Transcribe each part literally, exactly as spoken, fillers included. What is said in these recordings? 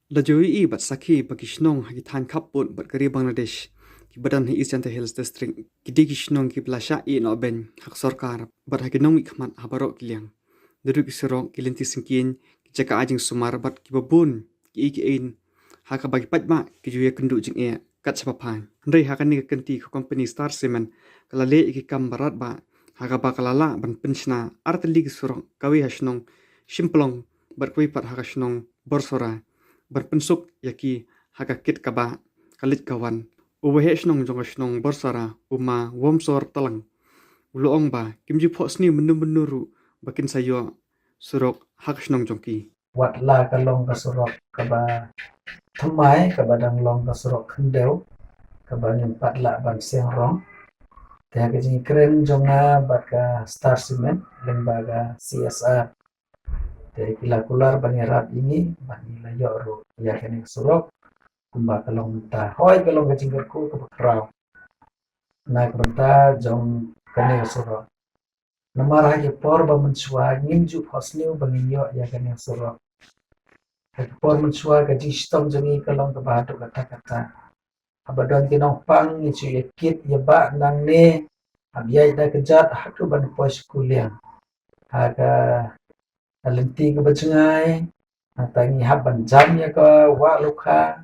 La ju ïohi bad sakhi ba ki shnong ha ki thaiñ khappud bad ka ri Bangladesh kiba don ha East Jaintia Hills District ki dei ki shnong kiba la shah ïehnoh beiñ ha ka sorkar bad ha ki nongmihkhmat ha baroh ki liang. Naduh ki surok, ki lynti syngkien, ki jaka ai jingsumar bad kiba bun kiei kiei ha kaba ki paidbah ki ju ïakynduh jingeh kat shaba phai. Hynrei ha kane ka kynti ka kompani Star Cement ka la leh ïa ki kam ba radbah ha kaba ka la lah ban pynshna ar tylli ki surok, kawei ha shnong Shymplong bad kawei pat ha ka shnong Borsora, ban pynsuk ïa ki ha ka kit kaba ka leit ka wan. U waheh shnong jong ka shnong Borsora, u Ma Womsor Talang, u la ong ba kim ju phohsniew mynno mynno ruh ba kin sa ïoh surok ha ka shnong jong ki. Wat la ka long ka surok kaba thymmai, kaba dang long ka surok khyndew, kaba ngim pat lah ban seng rong. Te ha ka jingkren jong nga bad ka Star Cement lyngba ka C S R, te ki la kular ban ïarap ïa ngi ban ngi la ïoh ruh ïa kane ka surok kumba ka long mynta. Hooid, ka long ka jingkyrkhu kaba khraw na ka bynta jong kane ka surok. Namar ha ki por ba mynshuwa ngim ju phohsniew ba ngin ïoh ïa kane ka surok. Ha ki por mynshuwa ka jingshitom jong ngi ka long kaba haduh katta katta. Haba don ki nongpang ngi ju ïa kit ïa bah nangne, hap ïaid da kjat haduh ban poi skul liang. Ha ka lynti kaba jngai, nangta ngi hap ban jam ïa ka wah lukha,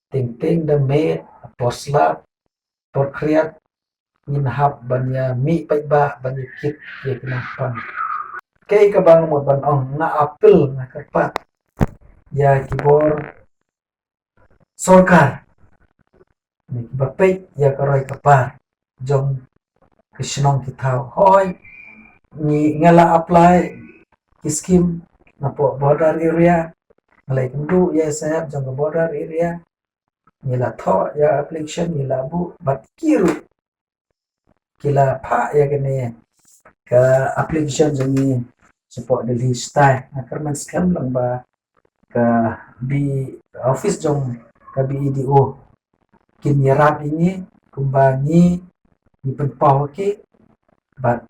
teng teng da miet, por slap, por khriat, ngin hap ban ïa mih paidbah ban ïa kit ïa ki nongpang. Kaei kaba nga mut ban ong, nga appeal, nga kyrpad ïa ki bor sorkar, ne kiba peit ïa ka roi ka par jong ki shnong ki thaw. Hooid, ngi, nga la apply ki skim napoh border area, nga la ïakynduh ïa i sahep jong ka border area, ngi la thoh ïa application, ngi la buh, bad ki ruh ki la phah ïa kane ka application jong ngi shapoh Delhi. Shatai nga kyrmen skhem lang ba ka B, office jong ka B E D O kin ïarap ïa ngi kumba ngi, ngi pynpaw ïa ki. Bad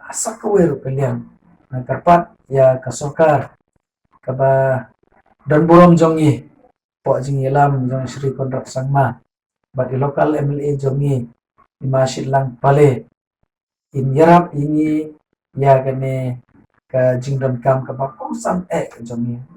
ha sa kawei ruh ka liang, nga kyrpad ïa ka sorkar kaba don burom jong ngi, hapoh jingïalam jong Shri Conrad Sangma bad i local M L A jong ngi, i Ma Shitlang Pale, in ïarap ïa ngi ïa kane ka jingdonkam kaba kongsan eh ka jong ngi.